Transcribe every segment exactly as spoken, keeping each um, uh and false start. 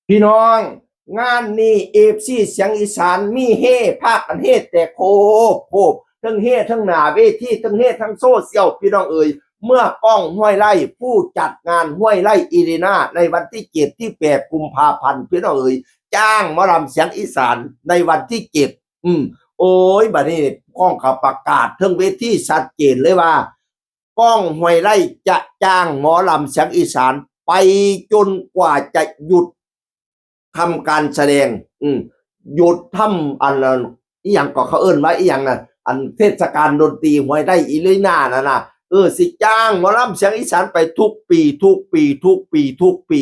พี่น้อง งานนี้ เอฟซี เสียงอีสานมีเฮ พากันเฮแต่โคบโคบ ทั้งเฮทั้งหน้าเวที ทั้งเฮทั้งโซเชียล พี่น้องเอ๋ย เมื่อก้อง ห้วยไร่ ผู้จัดงาน ห้วยไร่ อารีนา ในวันที่เจ็ด ที่แปด กุมภาพันธ์ พี่น้องเอ๋ย จ้างหมอลำเสียงอีสานในวันที่เจ็ด อืม โอ้ย บัดนี้ก้องก็ประกาศเทิงเวทีชัดเจนเลยว่า ก้อง ห้วยไร่ จะจ้างหมอลำเสียงอีสานไปจนกว่าจะหยุดทำการแสดง อืม หยุดทำอันนั้น อีหยังก็เขาเอิ้นว่าอีหยังนะ อันเทศกาลดนตรีห้วยไร่ อารีนา นั่นนะ เออ สิจ้างหมอลำเสียงอีสานไปทุกปี ทุกปี ทุกปี ทุกปี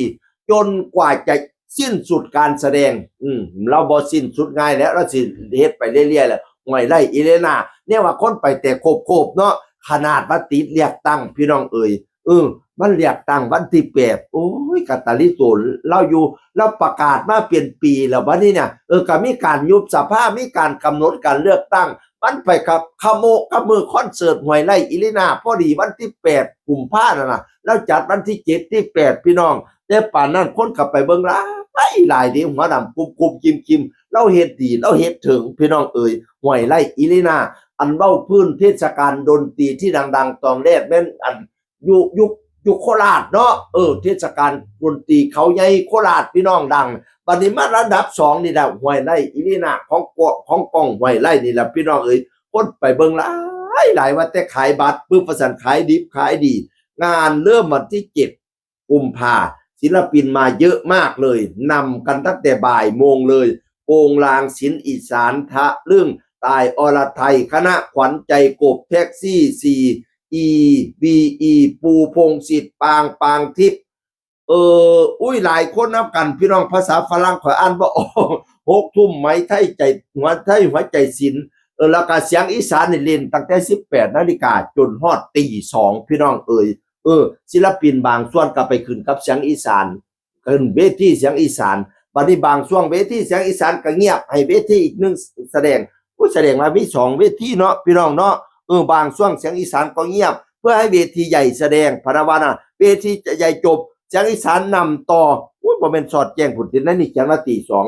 จนกว่าจะสิ้นสุดการแสดง อืม เราบ่สิ้นสุดง่ายแล้ว เราสิเฮ็ดไปเรื่อยๆแหละ ห้วยไร่ อารีนา เนี่ยว่าคนไปแต่โคบๆเนาะ ขนาดว่าติดเลือกตั้ง พี่น้องเอ๋ย เออ มันเลือกตั้งวันที่แปด โอ้ย กะตาลิโตน เราอยู่ เราประกาศมาเป็นปีแล้ว บัดนี้เนี่ย เออ ก็มีการยุบสภา มีการกำหนดการเลือกตั้ง มันไปกับขโมะกับมือคอนเสิร์ตห้วยไร่ อารีนา พอดีวันที่แปด กุมภานั่นน่ะ เราจัดวันที่เจ็ด ที่แปด พี่น้อง แต่ป่านนั้นคนก็ไปเบิ่งหลายหลายเด้ หัวดำกุมกุมกิมกิม เราเฮ็ดดี เราเฮ็ดถึง พี่น้องเอ๋ย ห้วยไร่ อารีนา อันเว้าพื้นเทศกาลดนตรีที่ดังๆ ตอนแรกแม่นอัน อยู่ อยู่ อยู่โคราชเนาะ เออ เทศกาลดนตรีเขาใหญ่โคราช พี่น้องดัง บัดนี้มาระดับสองนี่แหละ ห้วยไร่ อารีนา ของก ของก้อง ห้วยไร่ นี่แหละ พี่น้องเอ๋ย คนไปเบิ่งหลายหลาย ว่าแต่ขายบัตรปุ๊บ ว่าซั่น ขายดิบขายดี งานเริ่มวันที่เจ็ด กุมภา ศิลปินมาเยอะมากเลย นำกันตั้งแต่บ่ายโมงเลย โปงลาง ศิลป์อีสาน ทะลึ่ง ต่าย อรไทย คณะขวัญใจ กบ แท็กซี่ สี่ อี บี อี ปู พงษ์สิทธิ์ ปาง ปางทิพย์ เออ อุ้ย หลายคนนำกัน พี่น้อง ภาษาฝรั่งข้อยอ่านบ่ออก หกทุ่ม ไหมไทยใจ หัวไทยหัวใจศิลป์ เออ แล้วก็เสียงอีสานนี่เล่นตั้งแต่ สิบแปดนาฬิกา จนฮอดตีสอง พี่น้องเอ๋ย เออ ศิลปินบางส่วนก็ไปขึ้นกับเสียงอีสาน ขึ้นเวทีเสียงอีสาน บัดนี้บางช่วงเวทีเสียงอีสานก็เงียบ ให้เวทีอีกหนึ่งแสดง ผู้แสดงว่ามีสองเวทีเนาะ พี่น้องเนาะ เออ บางช่วงเสียงอีสานก็เงียบ เพื่อให้เวทีใหญ่แสดง พะนะว่านะ เวทีจะใหญ่จบ เสียงอีสานนำต่อ อุ้ย บ่แม่นสอดแจ้งพุ้นติ นั่นนี่เสียงละตีสอง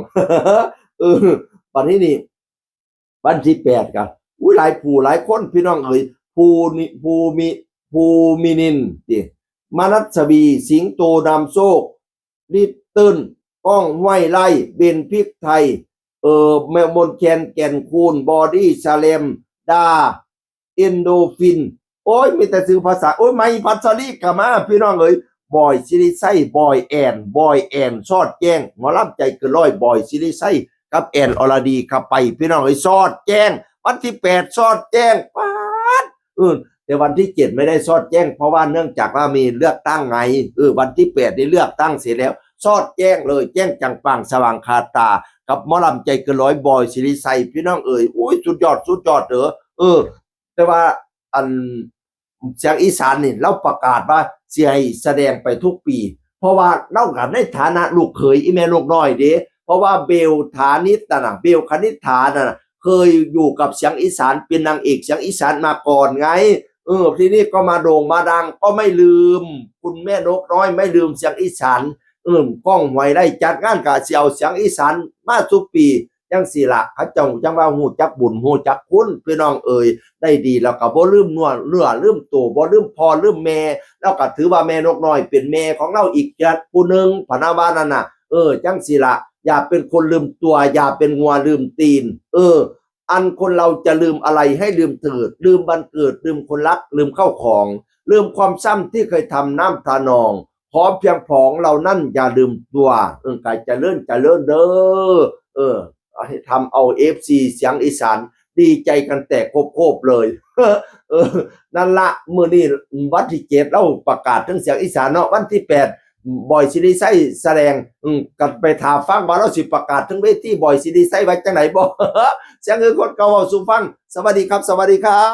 เออ บัดนี้นี่ วันที่แปด ก็ อุ้ย หลายผู้หลายคน พี่น้องเอ๋ย ภูนิ ภูมิ ภูมินินทร์ ติ มนัสวี สิงโต นำโชค ลิตเติ้ล ก้อง ห้วยไร่ เบน พริกไทย เออ แม่มนต์แคน แก่นคูณ บอดี้ สแลม ดา เอนโดรฟิน โอ้ย มีแต่ชื่อภาษา โอ้ย ไมค์ พัชรีก็มา พี่น้องเอ๋ย บอย ศิริชัย บอยแอน บอยแอน สอดแจ้ง หมอลำใจเกินร้อย บอย ศิริชัย กับแอน อรดี เข้าไป พี่น้องเอ๋ย สอดแจ้ง วันที่แปด สอดแจ้ง ป๊าด เออ แต่วันที่เจ็ดไม่ได้สอดแจ้ง เพราะว่าเนื่องจากว่ามีเลือกตั้งไง เออ วันที่แปดได้เลือกตั้งเสร็จแล้ว สอดแจ้งเลย แจ้งจ่างป่างสว่างคาตา กับหมอลำใจเกินร้อย บอย ศิริชัย พี่น้องเอ๋ย อุ้ย สุดยอด สุดยอดเด้อ เออ แต่ว่าอันเสียงอีสานนี่ เราประกาศว่าสิให้แสดงไปทุกปี เพราะว่าเราก็ในฐานะลูกเขยอีแม่นกน้อยเด้ เพราะว่าเบลฐานิชน่ะนะ เบลคณิษฐาน่ะนะ เคยอยู่กับเสียงอีสาน เป็นนางเอกเสียงอีสานมาก่อนไง เออ ทีนี้ก็มาโด่งมาดัง ก็ไม่ลืมคุณแม่นกน้อย ไม่ลืมเสียงอีสาน เออ ก้อง ห้วยไร่ จัดงานก็สิเอาเสียงอีสานมาสู่ปี จั่งซี้ล่ะ เขาเจ้าจั่งว่าฮู้จักบุญฮู้จักคุณ พี่น้องเอ๋ย ได้ดีแล้วก็บ่ลืมเนื้อ เนื้อลืมตัว บ่ลืมพ่อลืมแม่ แล้วก็ถือว่าแม่นกน้อยเป็นแม่ของเราอีกจักผู้หนึ่ง พะนะว่านั่นน่ะ เออ จั่งซี้ล่ะ อย่าเป็นคนลืมตัว อย่าเป็นงัวลืมตีน เออ อันคนเราจะลืมอะไรให้ลืมเถิด ลืมวันเกิด ลืมคนรัก ลืมข้าวของ ลืมความซ้ำที่เคยทำน้ำทานอง ขอเพียงผองเรานั่นอย่าลืมตัว เออ กายเจริญเจริญเด้อ เออ ให้ทำเอา เอฟซี เสียงอีสานดีใจกันแตกโคบๆเลย เออ นั่นละ มื้อนี้วันที่เจ็ด เราประกาศถึงเสียงอีสานเนาะ วันที่แปด บอย ศิริชัยแสดง อืม กันไปถามฟังว่าเราสิประกาศถึงเวที บอย ศิริชัยว่าจั่งใดบ่ เสียงคือคนเก่าเว้าสู่ฟัง สวัสดีครับ สวัสดีครับ